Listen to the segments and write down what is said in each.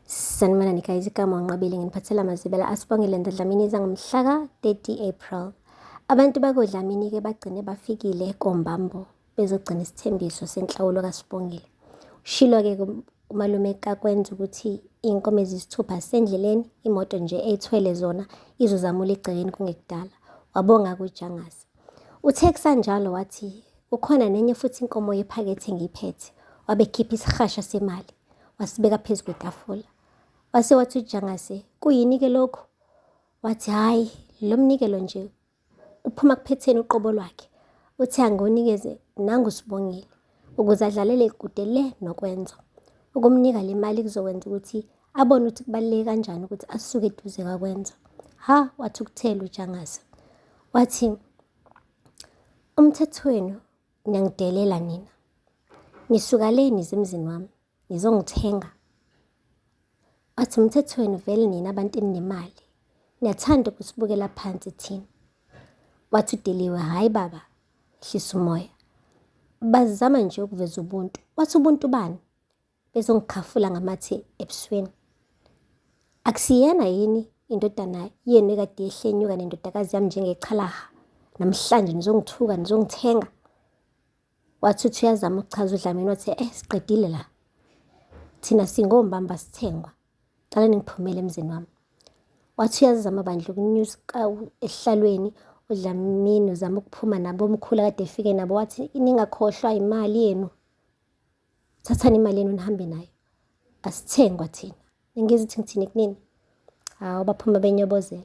Sanibonani guys, igama uNqabile nginiphathela amazibela asibongile Ndadlamini iza ngomhlaka 30 April. Abantu bakoDlamini-ke bagcine bafikile koMbambo bezogcina isithembiso senhlawulo kaSibongile. Ushilo-ke umalume kakwenza ukuthi iy'nkomo eziyisithupha zisendleleni, imoto nje eyithwele zona izozamula egcekeni kungekudala. Wabonga kuJangase. Uthe kusanjalo wathi kukhona nenye futhi inkomo yephakethe engiyiphethe, wabe ekhipha isihasha semali wasibeka phezu kwetafula. Wase wathi uJangase, kuyini-ke lokhu? Wathi hhayi, lo mnikelo nje uphuma kuphetheni uqobo lwakhe. Uthi angiwunikeze nangu Sibongile ukuze adlalele kude le nokwenza. Ukumnika le mali kuzokwenza ukuthi abone ukuthi kubaluleke kanjani ukuthi asuke eduze kwakwenza. Ha, wathukuthela uJangase. Wathi umthetho wenu niyangidelela nina. Nisuka le nize emzini wami nizongithenga. Wathi umthetho wenu vele nina abantu eninemali niyathanda ukusibukela phansi thina. Wathi uDeliwe hhayi baba hlisa umoya. Bazama nje ukuveza ubuntu. Wathi ubuntu bani? Bezongikhafula ngamathe ebusweni. Akusiyena yini indodana yenu ekade yehlenyuka nendodakazi yami njengechalaha? Namhlanje nizongithuka nizongithenga. Wathi uthi uyazama ukuchaza uDlamini wathi eh siqedile la. Thina singombamba sithengwa. Cela ningiphumele emzini wami. Wathi uyazama bandla ukunyuka esihlalweni uDlamini uzama ukuphuma nabo omkhulu akade efike nabo wathi ningakhohlwa imali yenu. Thathani imali yenu nihambe nayo. Asithengwa thina. Ningizwa ukuthi ngithini kunini? Hawu baphuma benyobozela.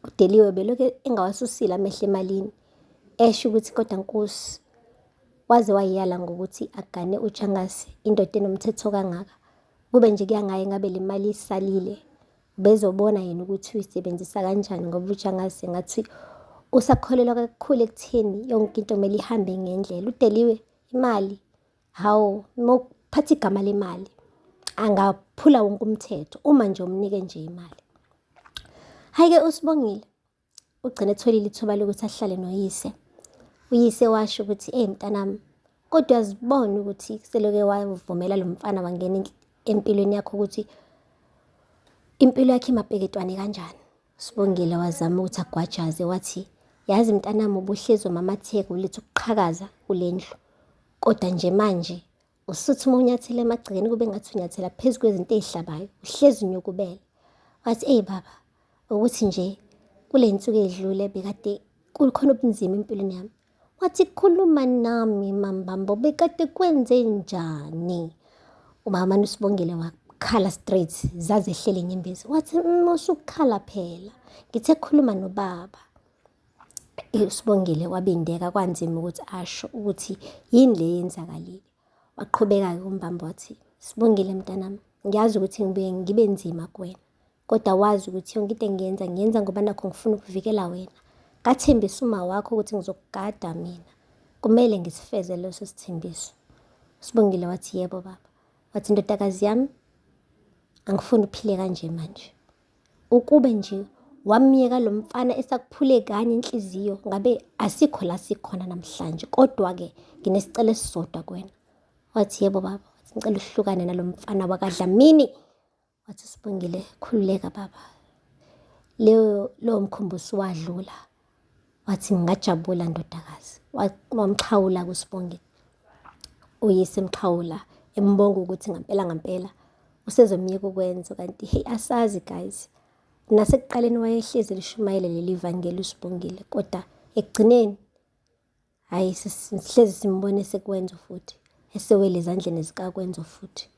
UDeliwe belokhu engawasusile amehlo emalini. Esho ukuthi kodwa Nkosi waze wayala ngokuthi agane uJangase indoda enomthetho kangaka. Kube nje kuya ngaye ngabe le mali isalile. Ubezobona yena ukuthi uyisebenzisa kanjani ngoba uJangase ngathi usakholelwa kakhulu ekutheni yonke into kumele ihambe ngendlela. UDeliwe imali hawu uma uphatha igama lemali angaphula wonke umthetho uma nje umnike nje imali. Hhayi-ke uSibongile ugcine etholile ithuba lokuthi ahlale noyise. Uyise washo ukuthi eyi mntanami kodwa uyazibona ukuthi seloke wavumela lo mfana wangena empilweni yakho ukuthi impilo yakhe imapeketwane kanjani. Sibongile wazama ukuthi agwajaze wathi yazi mntanami ubuhlezi umamatheka uletha ukuqhakaza kule ndlu kodwa nje manje usuthi uma unyathela emagcekeni kube ngathi unyathela phezu kwezinto ey'hlabayo uhlezi unyukubele. Wathi eyi baba ukuthi nje kule nsuku ey'dlule bekade kukhona ubunzima empilweni yami. Wathi khuluma nami mambambo bekade kwenze njani? Umama uSibongile wakhala straight zazehlele inyembezi. Wathi usukhala phela. Ngithe khuluma nobaba. USibongile wabindeka kwanzima ukuthi asho ukuthi yini le yenzakalile. Waqhubeka-ke uMbambo wathi Sibongile mntanami ngiyazi ukuthi ngibuye ngibe nzima kuwena. Kodwa wazi ukuthi yonke into engiyenza ngiyenza ngoba nakho ngifuna ukuvikela wena. Ngathembisa uma wakho ukuthi ngizokugada mina. Kumele ngisifeze leso sithembiso. Sibongile wathi yebo baba. Wathi ndodakazi yami angifuni uphile kanje manje. Ukube nje wamyeka lo mfana esakuphule kanye inhliziyo ngabe asikho la sikhona namhlanje kodwa-ke nginesicelo esisodwa kuwena. Wathi yebo baba. Wathi ngicela uhlukane nalo mfana wakaDlamini. Wathi Sibongile, khululeka baba. Leyo lowo mkhumbi usuwadlula. Wathi ngingajabula ndodakazi. Wamxhawula kuSibongile. Uyise emxhawula embonga ukuthi ngampela ngampela usezomyeka ukwenza kanti hey asazi guys. Nasekuqaleni wayehlezi lishumayele leli vangeli uSibongile kodwa ekugcineni Hhayi sihlezi simbona esekwenzo futhi, esewele ezandleni zikakwenzo futhi.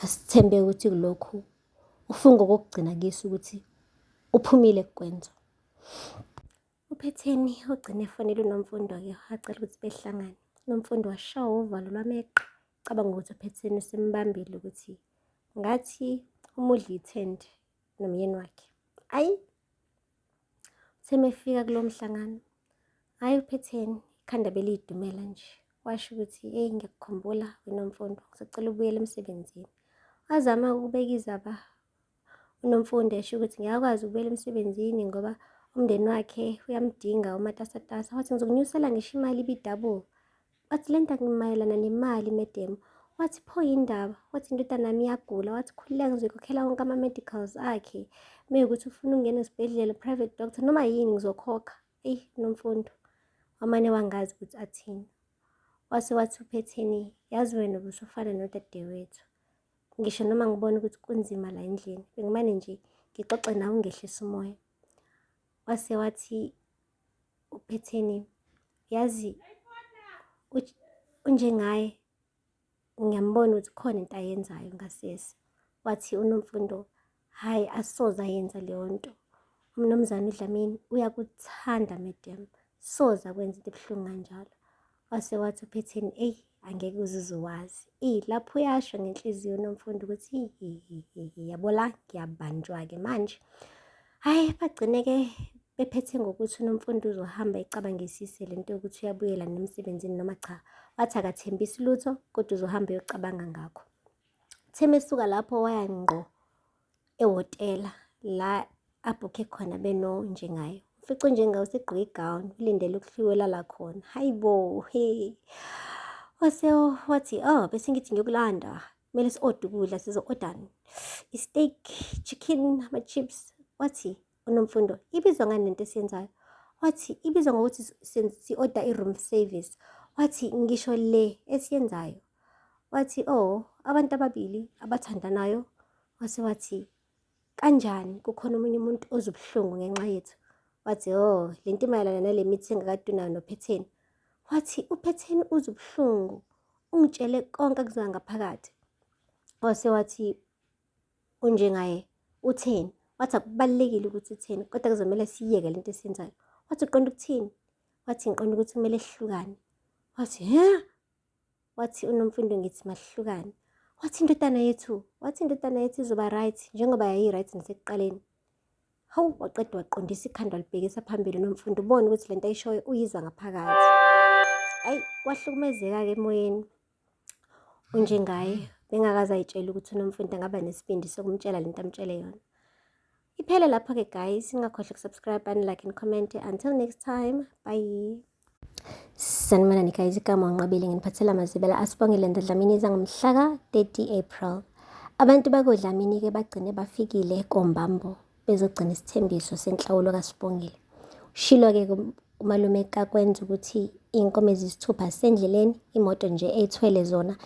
Asithembe ukuthi kulokhu ufunga okokugcina kiso ukuthi uphumile kukwenzo. UPhetheni ugcine efonela uNomfundo-ke wacela ukuthi behlangane. UNomfundo washawa uvalo lwameqa, cabanga ukuthi uPhetheni usembambile ukuthi ngathi umudla ithende nomyeni wakhe. Ayi Uthe mefika kulo mhlangano, hhayi uPhetheni ikhanda beliyidumela nje. Washo ukuthi eyi ngiyakukhumbula wena Mfundo, ngisacela ubuyele emsebenzini. Wazama ukubeka izaba uNomfundo esho ukuthi ngiyakwazi ukubuyela emsebenzini ngoba umndeni wakhe uyamdinga umatasatasa. Wathi ngizokunyusela ngisho imali ibe double. Wathi le nto mayelana nemali medemu. Wathi pho yindaba? Wathi indodana yami iyagula. Wathi khululeka ngizoyikhokhela wonke ama-medicals akhe. Mewukuthi ufuna ukungena esibhedlela, private doctor, noma yini ngizokhokha. Eyi, Nomfundo, wamane wangazi ukuthi athini. Wase wathi uPhetheni, yazi wena ubusufana nodadewethu. Ngisho noma ngibona ukuthi kunzima la endlini, bengimane nje ngixoxe nawe ungehlisa umoya. Wase wathi uPhetheni, yazi unjengaye ngiyambona ukuthi khona into ayenzayo ngasese. Wathi uNomfundo, hhayi asoze ayenza leyo nto. UMnumzane uDlamini uyakuthanda madam, soze akwenza into ebuhlungu kanjalo. Wase wathi uPhetheni, eyi angeke uze uwazi. Eyi lapho uyasho ngenhliziyo uNomfundo ukuthi yabo la ngiyabanjwa-ke manje. Hhayi bagcine-ke bephethe ngokuthi uNomfundo uzohamba ecabangisise le nto yokuthi uyabuyela nemsebenzini noma cha. Wathi akathembisi lutho kodwa uzohamba eyocabanga ngakho. Uthe mesuka lapho waya ngqo ehhotela la abhukhe khona benoNjengaye. Ufice uNjengaye usegqoke igawuni ulindele ukuhlolala khona. Hayi bo, he. Wase wathi, oh bese ngithi ngiyokulanda. Kumele si-ode ukudla, sizo-odani? I-steak, chicken, ama-chips. Wathi uNomfundo, ibizwa ngani lento esiyenzayo? Wathi ibizwa ngokuthi si-oda i-room service. Wathi ngisho le esiyenzayo. Wathi oh, abantu ababili abathandanayo. Wase wathi kanjani kukhona omunye umuntu ozubuhlungu ngenxa yethu? Wathi oh, le nto imayelana nale mithi engakade unayo noPhetheni. Wathi uPhetheni uzubuhlungu, ungitshele konke akuzwa ngaphakathi. Wase wathi unjengaye utheni? Wathi akubalulekile ukuthi utheni, kodwa kuzomele siyeke lento esiyenzayo. Wathi uqonda ukuthini? Wathi ngiqonda ukuthi kumele sihlukane. Wathi he? Wathi uNomfundo ngithi masihlukane. Wathi indodana yethu, wathi indodana yethu izoba right njengoba yayi-right nasekuqaleni. Hawu waqeda waqondisa ikhanda walibhekisa phambili uNomfundo ubone ukuthi lento ayishoyo uyizwa ngaphakathi. Ayi wahlukumezeka-ke emoyeni unjengaye bengakaze ayitshele ukuthi uNomfundo angaba nesibindi sokumtshela lento amtshele yona. Iphele lapho-ke guys, ningakhohlwa ukusubscribe and like and comment. Until next time, bye. Sanibonani guys, igama uNqabile nginiphathela amazibela asibongile Dlamini zangomhla ka-30 April. Abantu bakoDlamini-ke bagcine bafikile koMbambo bezogcina isithembiso senhlawulo kaSibongile. Ushilo-ke umalume kakwenza ukuthi iy'nkomo eziyisithupha zisendleleni, imoto nje eyithwele zona.